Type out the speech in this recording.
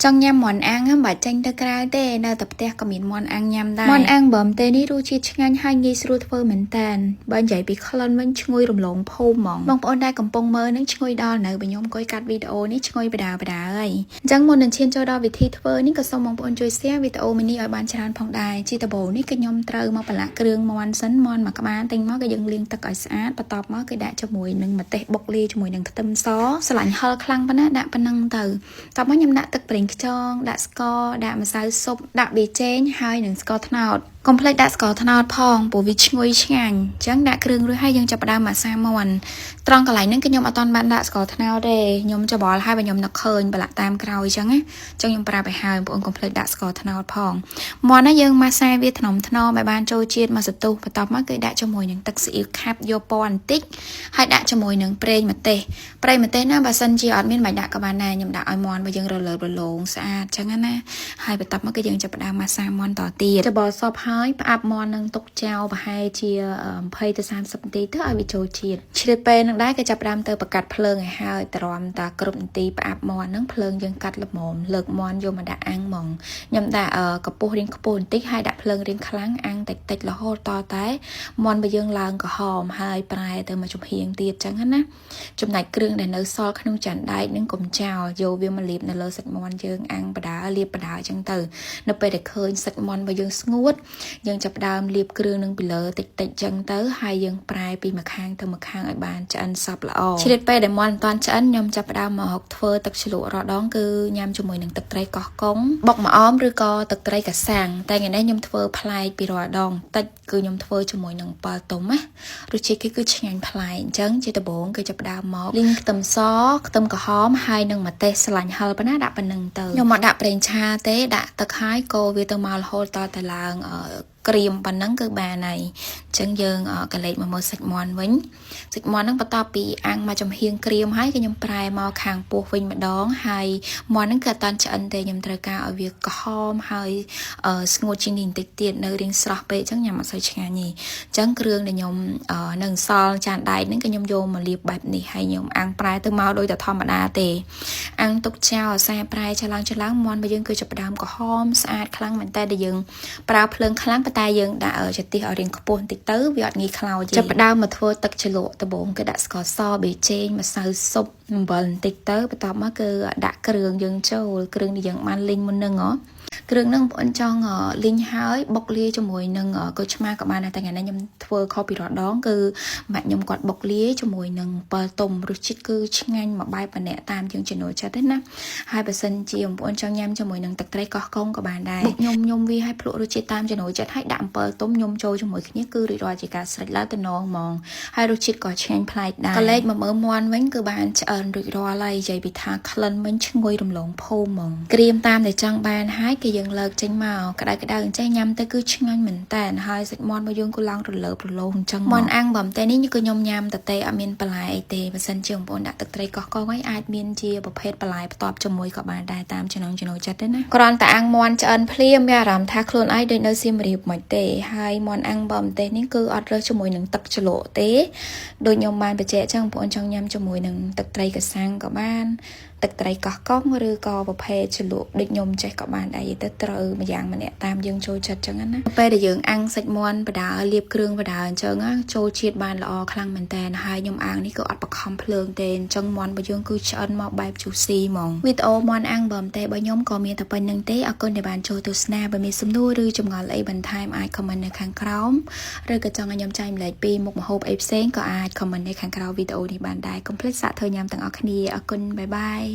ចង់ញ៉ាំមាន់អាំងហ្នឹងបើចេញទៅក្រៅទេនៅតែផ្ទះក៏មានមាន់អាំងញ៉ាំដែរមាន់អាំងបើមទេនេះរសជាតិឆ្ងាញ់ហើយងាយស្រួលធ្វើមែនតើបើនិយាយពីក្លិនវិញឈ្ងុយរំលងភូមិហ្មងបងប្អូនដែលកំពុងមើលនឹងឈ្ងុយដល់នៅបើខ្ញុំអង្គុយកាត់វីដេអូនេះឈ្ងុយបដាបដាហើយអញ្ចឹងមុននឹងឈានចូលដល់វិធីធ្វើនេះក៏សូមបងប្អូនជួយ share វីដេអូមួយនេះឲ្យបានច្រើនផងដែរជាដំបូងនេះគឺខ្ញុំត្រូវមកប្រឡាក់គ្រឿងមាន់សិនមាន់មួយក្បាលទិញមកក៏យើងលាងទឹកឲ្យស្អាតបន្ទាប់មកគឺដាក់ជាមួយនឹងម្ទេសបុកលាយជាមួយនឹងខ្ទឹមសស្រឡាញ់ហឹរខ្លាំងប៉ុណ្ណាដាក់ប៉ុណ្ណឹងទៅតបមកខ្ញុំដាក់ទឹកប្រេងខ្យងដាក់ស្ករដាក់ម្សៅស៊ុបដាក់ប៊ីចេងហើយនឹងស្ករត្នោតកុំភ្លេចដាក់ស្ករត្នោតផងព្រោះវាឈ្ងុយឆ្ងាញ់អញ្ចឹងដាក់គ្រឿងរួចហើយយើងចាប់ផ្ដើមម៉ាសាមាន់ត្រង់កន្លែងហ្នឹងគឺខ្ញុំអត់ទាន់បានដាក់ស្ករត្នោតទេខ្ញុំច្បល់ហើយបើខ្ញុំនឹកឃើញប្រឡាក់តាមក្រោយអញ្ចឹងណាអញ្ចឹងខ្ញុំប្រាប់ឲ្យហើយបងប្អូនកុំភ្លេចដាក់ស្ករត្នោតផងមាន់ណាយើងម៉ាសាវាថ្នមថ្នមឲ្យបានចូលជាតិមកសន្ទុះបន្ទាប់មកគឺដាក់ជាមួយនឹងទឹកស៊ីអ៊ីវខាប់យកពណ៌បន្តិចហើយដាក់ជាមួយនឹងប្រេងម្ទេសប្រេងម្ទេសណាបើសិនជាអត់មានមិនដាក់ក៏បានដែរខ្ញុំដាក់ឲ្យមាន់បើយើងរលើបរលោងស្អាតអញ្ចឹងណាហើយបន្ទាប់មកគឺយើងចាប់ផ្ដើមម៉ាសាមាន់តទៀតច្បល់សពហើយផ្អាប់មាន់នឹងទុកចោលប្រហែលជា20ទៅ30នាទីទៅឲ្យវាចូលជាតិឆ្លៀតពេលនឹងដែរគេចាប់ផ្ដើមទៅបកាត់ភ្លើងឲ្យហើយទ្រាំតាគ្រប់នាទីផ្អាប់មាន់ហ្នឹងភ្លើងយើងកាត់ល្មមលើកមាន់យកមកដាក់អាំងហ្មងខ្ញុំដាក់កម្ពស់រៀងខ្ពស់បន្តិចហើយដាក់ភ្លើងរៀងខ្លាំងអាំងតិចតិចរហូតតតែមាន់បើយើងឡើងក្រហមហើយប្រែទៅមកចំហៀងទៀតចឹងណាចំណែកគ្រឿងដែលនៅសល់ក្នុងចានដែកនឹងកុំចោលយកវាមកលាបនៅលើសាច់មាន់យើងអាំងបដាលាបបដាចឹងទៅនៅពេលដែលឃើញសាច់មាន់របស់យើងស្ងួតយើងចាប់ផ្ដើមលាបគ្រឿងនឹងពីលើតិចតិចចឹងទៅហើយយើងប្រែពីម្ខាងទៅម្ខាងឲ្យបានឆ្អិនសព្វល្អឆ្លៀតពេលដែលមាន់មិនទាន់ឆ្អិនខ្ញុំចាប់ផ្ដើមមកធ្វើទឹកជ្រលក់រដងគឺញ៉ាំជាមួយនឹងទឹកត្រីកោះកុងបុកម្អមឬក៏ទឹកត្រីកសាំងតែថ្ងៃនេះខ្ញុំធ្វើប្លែកពីរាល់ដងតិចគឺខ្ញុំធ្វើជាមួយនឹងអំពិលទុំណារសជាតិគេគឺឆ្ងាញ់ប្លែកអញ្ចឹងជាដំបូងគឺចាប់ផ្ដើមមកលីងខ្ទឹមសខ្ទឹមក្រហមហើយនឹងម្ទេសស្លាញ់ហឹរប៉ុណ្ណាដាក់ប៉ុណ្ណឹងទៅខ្ញុំមកដាក់ប្រេងឆាទេដាក់ទឹកហើយកូរវាទៅមករហូតតតែឡើងក្រៀមប៉ុណ្ណឹងគឺបានហើយអញ្ចឹងយើងកលេចមកមើលសាច់មាន់វិញសាច់មាន់ហ្នឹងបន្ទាប់ពីអាំងមកចំហៀងក្រៀមហើយគឺខ្ញុំប្រែមកខាងពោះវិញម្ដងហើយមាន់ហ្នឹងគឺអត់តាន់ឆ្អិនទេខ្ញុំត្រូវការឲ្យវាក្រហមហើយស្ងួតជាងនេះបន្តិចទៀតនៅរៀងស្រស់ពេកអញ្ចឹងញ៉ាំអត់សូវឆ្ងាញ់ទេអញ្ចឹងគ្រឿងដែលខ្ញុំនឹងសល់ចានដែកហ្នឹងគឺខ្ញុំយកមកលាបបែបនេះហើយខ្ញុំអាំងប្រែទៅមកដូចតែធម្មតាទេអាំងទុកចោលអាសាប្រែច្រឡងច្រឡងមាន់របស់យើងគឺចាប់ផ្ដើមក្រហមស្អាតខ្លាំងមែនតើដែលយើងប្រើភ្លើងខ្លាំងប៉ុន្តែយើងដាក់ចន្ទះឲ្យរៀងខ្ពស់បន្តិចទៅវាអត់ងាយខ្លោចទេចាប់ផ្ដើមមកធ្វើទឹកជ្រលក់ដំបូងគឺដាក់ស្ករសប៊ីចេងម្សៅស៊ុបអំបិលបន្តិចទៅបន្ទាប់មកគឺដាក់គ្រឿងយើងចូលគ្រឿងដែលយើងបានលីងមុនហ្នឹងហ៎គ្រឿងហ្នឹងបងប្អូនចង់លីងហើយបុកលាយជាមួយនឹងក្រូចឆ្មាក៏បានដែរតែថ្ងៃនេះខ្ញុំធ្វើខុសពីរដងគឺម៉ាក់ខ្ញុំគាត់បុកលាយជាមួយនឹងអំពិលទុំរសជាតិគឺឆ្ងាញ់មួយបែបម្នាក់តាមយើងចំណូលចិត្តទេណាហើយបើសិនជាបងប្អូនចង់ញ៉ាំជាមួយនឹងទឹកត្រីកោះកុងក៏បានដែរបុកញុំញុំវាឲ្យភ្លក់រសជាតិតាមចំណូលចិត្តហើយដាក់អំពិលទុំញុំចូលជាមួយគ្នាគឺរួចរាល់ជាការស្រេចឡើយតំណងហ្មងហើយរសជាតិក៏ឆ្ងាញ់ប្លែកដែរកលេចមកមើលមាន់វិញគឺបានឆ្អិនរួចរាល់ហើយនិយាយពីថាក្លិនវិញឈ្ងុយរំលងភូមិហ្មងក្រៀមតាមដែលចង់បានហើយគេយើងលើកចេញមកក្តៅក្តៅអញ្ចេះញ៉ាំទៅគឺឆ្ងាញ់មែនតើហើយសាច់មាន់របស់យើងគឺឡើងរលើបរលោងអញ្ចឹងមាន់អាំងបំទេនេះគឺខ្ញុំញ៉ាំតទេអត់មានបន្លែអីទេបើសិនជាបងប្អូនដាក់ទឹកត្រីកោះកុងហើយអាចមានជាប្រភេទបន្លែផ្ទាប់ជាមួយក៏បានដែរតាមចំណង់ចំណូលចិត្តទេណាគ្រាន់តែអាំងមាន់ឆ្អិនភ្លាមមានអារម្មណ៍ថាខ្លួនឯងដូចនៅសៀមរាបមិនទេហើយមាន់អាំងបំទេនេះគឺអត់រើសជាមួយនឹងទឹកជ្រលក់ទេដូចខ្ញុំបានបញ្ជាក់ចឹងបងប្អូនចង់ញ៉ាំជាមួយនឹងទឹកត្រីកសាំងក៏បានទឹកត្រីកោះកុងឬក៏ប្រភេទជ្រលក់ដូចខ្ញុំចេះក៏បានដែរទៅត្រូវម្យ៉ាងម្នាក់តាមយើងចូលចិត្តចឹងណាពេលដែលយើងអាំងសាច់មាន់បដាលាបគ្រឿងបដាអញ្ចឹងចូលជាតិបានល្អខ្លាំងមែនតើហើយខ្ញុំអាំងនេះក៏អត់បខំភ្លើងទេអញ្ចឹងមាន់របស់យើងគឺឆ្អិនមកបែប juicy ហ្មងវីដេអូមាន់អាំងបើមិនទេបើខ្ញុំក៏មានតែប៉ុណ្្នឹងទេអរគុណដែលបានចូលទស្សនាបើមានសំណួរឬចម្ងល់អីបន្ថែមអាច comment នៅខាងក្រោមឬក៏ចង់ឲ្យខ្ញុំចែកម្លែកពីមុខម្ហូបអីផ្សេងក៏អាច comment នៅខាងក្រោមវីដេអូនេះបានដែរកុំភ្លេចសាកធ្វើញ៉ាំទាំងអស់គ្នាអរគុណ bye bye.